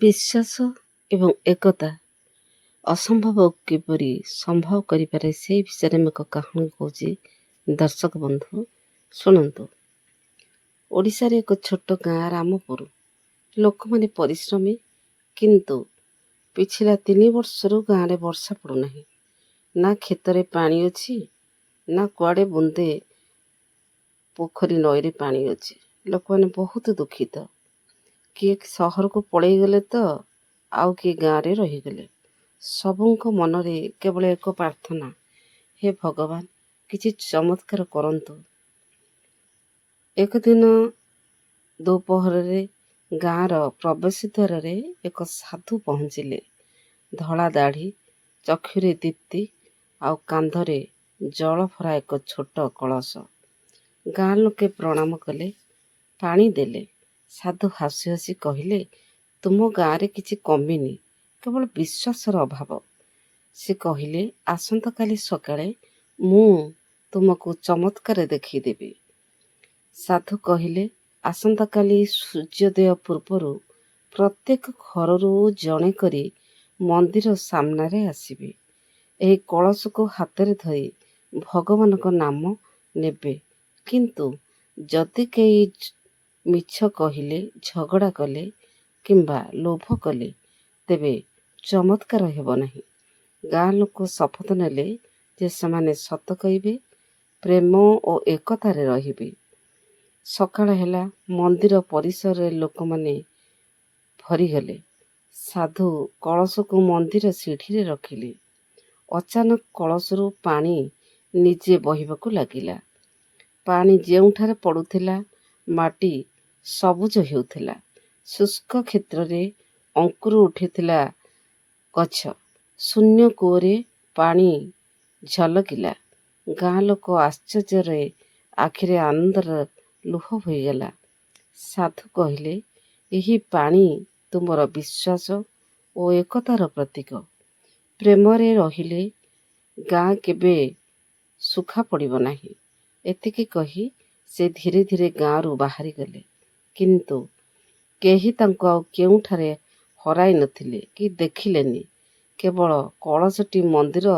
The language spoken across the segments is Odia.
ବିଶ୍ୱାସ ଏବଂ ଏକତା ଅସମ୍ଭବ କିପରି ସମ୍ଭବ କରିପାରେ, ସେଇ ବିଷୟରେ ମୁଁ ଏକ କାହାଣୀ କହୁଛି। ଦର୍ଶକ ବନ୍ଧୁ, ଶୁଣନ୍ତୁ। ଓଡ଼ିଶାରେ ଏକ ଛୋଟ ଗାଁ ରାମପୁର। ଲୋକମାନେ ପରିଶ୍ରମୀ, କିନ୍ତୁ ପିଛିଲା 3 ବର୍ଷରୁ ଗାଁରେ ବର୍ଷା ପଡ଼ୁନାହିଁ। ନା କ୍ଷେତରେ ପାଣି ଅଛି, ନା କୁଆଡ଼େ ବୁନ୍ଦେ ପୋଖରୀ ନଈରେ ପାଣି ଅଛି। ଲୋକମାନେ ବହୁତ ଦୁଃଖିତ। କିଏ ସହରକୁ ପଳେଇଗଲେ ତ ଆଉ କିଏ ଗାଁରେ ରହିଗଲେ। ସବୁଙ୍କ ମନରେ କେବଳ ଏକ ପ୍ରାର୍ଥନା, ହେ ଭଗବାନ, କିଛି ଚମତ୍କାର କରନ୍ତୁ। ଏକ ଦିନ ଦ୍ୱିପ୍ରହରରେ ଗାଁର ପ୍ରବେଶ ଦ୍ୱାରରେ ଏକ ସାଧୁ ପହଞ୍ଚିଲେ। ଧଳା ଦାଢ଼ି, ଚକ୍ଷୁରେ ଦୀପ୍ତି ଆଉ କାନ୍ଧରେ ଜଳଭରା ଏକ ଛୋଟ କଳସ। ଗାଁ ଲୋକେ ପ୍ରଣାମ କଲେ, ପାଣି ଦେଲେ। ସାଧୁ ହସି ହସି କହିଲେ, ତୁମ ଗାଁରେ କିଛି କମିନି, କେବଳ ବିଶ୍ୱାସର ଅଭାବ। ସେ କହିଲେ, ଆସନ୍ତାକାଲି ସକାଳେ ମୁଁ ତୁମକୁ ଚମତ୍କାର ଦେଖେଇଦେବି। ସାଧୁ କହିଲେ, ଆସନ୍ତାକାଲି ସୂର୍ଯ୍ୟୋଦୟ ପୂର୍ବରୁ ପ୍ରତ୍ୟେକ ଘରରୁ ଜଣେ କରି ମନ୍ଦିର ସାମ୍ନାରେ ଆସିବେ। ଏହି କଳସକୁ ହାତରେ ଧରି ଭଗବାନଙ୍କ ନାମ ନେବେ। କିନ୍ତୁ ଯଦି କେହି ମିଛ କହିଲେ, ଝଗଡ଼ା କଲେ କିମ୍ବା ଲୋଭ କଲେ, ତେବେ ଚମତ୍କାର ହେବ ନାହିଁ। ଗାଁ ଲୋକ ଶପଥ ନେଲେ ଯେ ସେମାନେ ସତ କହିବେ, ପ୍ରେମ ଓ ଏକତାରେ ରହିବେ। ସକାଳ ହେଲା। ମନ୍ଦିର ପରିସରରେ ଲୋକମାନେ ଭରିଗଲେ। ସାଧୁ କଳସକୁ ମନ୍ଦିର ସିଢ଼ିରେ ରଖିଲେ। ଅଚାନକ କଳସରୁ ପାଣି ନିଜେ ବହିବାକୁ ଲାଗିଲା। ପାଣି ଯେଉଁଠାରେ ପଡ଼ୁଥିଲା, ମାଟି ସବୁଜ ହେଉଥିଲା। ଶୁଷ୍କ କ୍ଷେତ୍ରରେ ଅଙ୍କୁର ଉଠିଥିଲା ଗଛ। ଶୂନ୍ୟ କୂଅରେ ପାଣି ଝଲକିଲା। ଗାଁ ଲୋକ ଆଶ୍ଚର୍ଯ୍ୟରେ ଆଖିରେ ଆନନ୍ଦର ଲୁହ ବୋହିଗଲା। ସାଧୁ କହିଲେ, ଏହି ପାଣି ତୁମର ବିଶ୍ୱାସ ଓ ଏକତାର ପ୍ରତୀକ। ପ୍ରେମରେ ରହିଲେ ଗାଁ କେବେ ଶୁଖା ପଡ଼ିବ ନାହିଁ। ଏତିକି କହି ସେ ଧୀରେ ଧୀରେ ଗାଁରୁ ବାହାରିଗଲେ। କିନ୍ତୁ କେହି ତାଙ୍କୁ ଆଉ କେଉଁଠାରେ ହରାଇ ନଥିଲେ କି ଦେଖିଲେନି। କେବଳ କଳସଟି ମନ୍ଦିର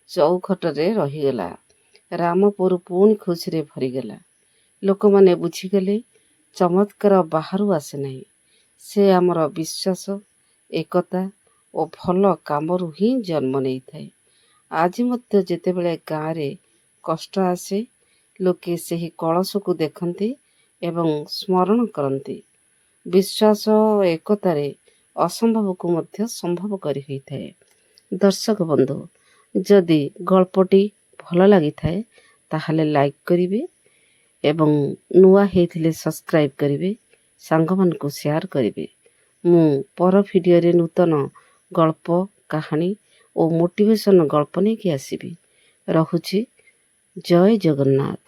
ଚଉଖଟରେ ରହିଗଲା। ରାମପୁର ପୁଣି ଖୁସିରେ ଭରିଗଲା। ଲୋକମାନେ ବୁଝିଗଲେ, ଚମତ୍କାର ବାହାରୁ ଆସେ ନାହିଁ, ସେ ଆମର ବିଶ୍ୱାସ, ଏକତା ଓ ଭଲ କାମରୁ ହିଁ ଜନ୍ମ ନେଇଥାଏ। ଆଜି ମଧ୍ୟ ଯେତେବେଳେ ଗାଁରେ କଷ୍ଟ ଆସେ, ଲୋକେ ସେହି କଳସକୁ ଦେଖନ୍ତି ଏବଂ ସ୍ମରଣ କରନ୍ତି, ବିଶ୍ୱାସ ଓ ଏକତାରେ ଅସମ୍ଭବକୁ ମଧ୍ୟ ସମ୍ଭବ କରି ହୋଇଥାଏ। ଦର୍ଶକ ବନ୍ଧୁ, ଯଦି ଗଳ୍ପଟି ଭଲ ଲାଗିଥାଏ, ତାହେଲେ ଲାଇକ୍ କରିବେ ଏବଂ ନୂଆ ହେଇଥିଲେ ସବସ୍କ୍ରାଇବ୍ କରିବେ, ସାଙ୍ଗମାନଙ୍କୁ ସେୟାର କରିବେ। ମୁଁ ପର ଭିଡ଼ିଓରେ ନୂତନ ଗଳ୍ପ, କାହାଣୀ ଓ ମୋଟିଭେସନ୍ ଗଳ୍ପ ନେଇକି ଆସିବି। ରହୁଛି, ଜୟ ଜଗନ୍ନାଥ।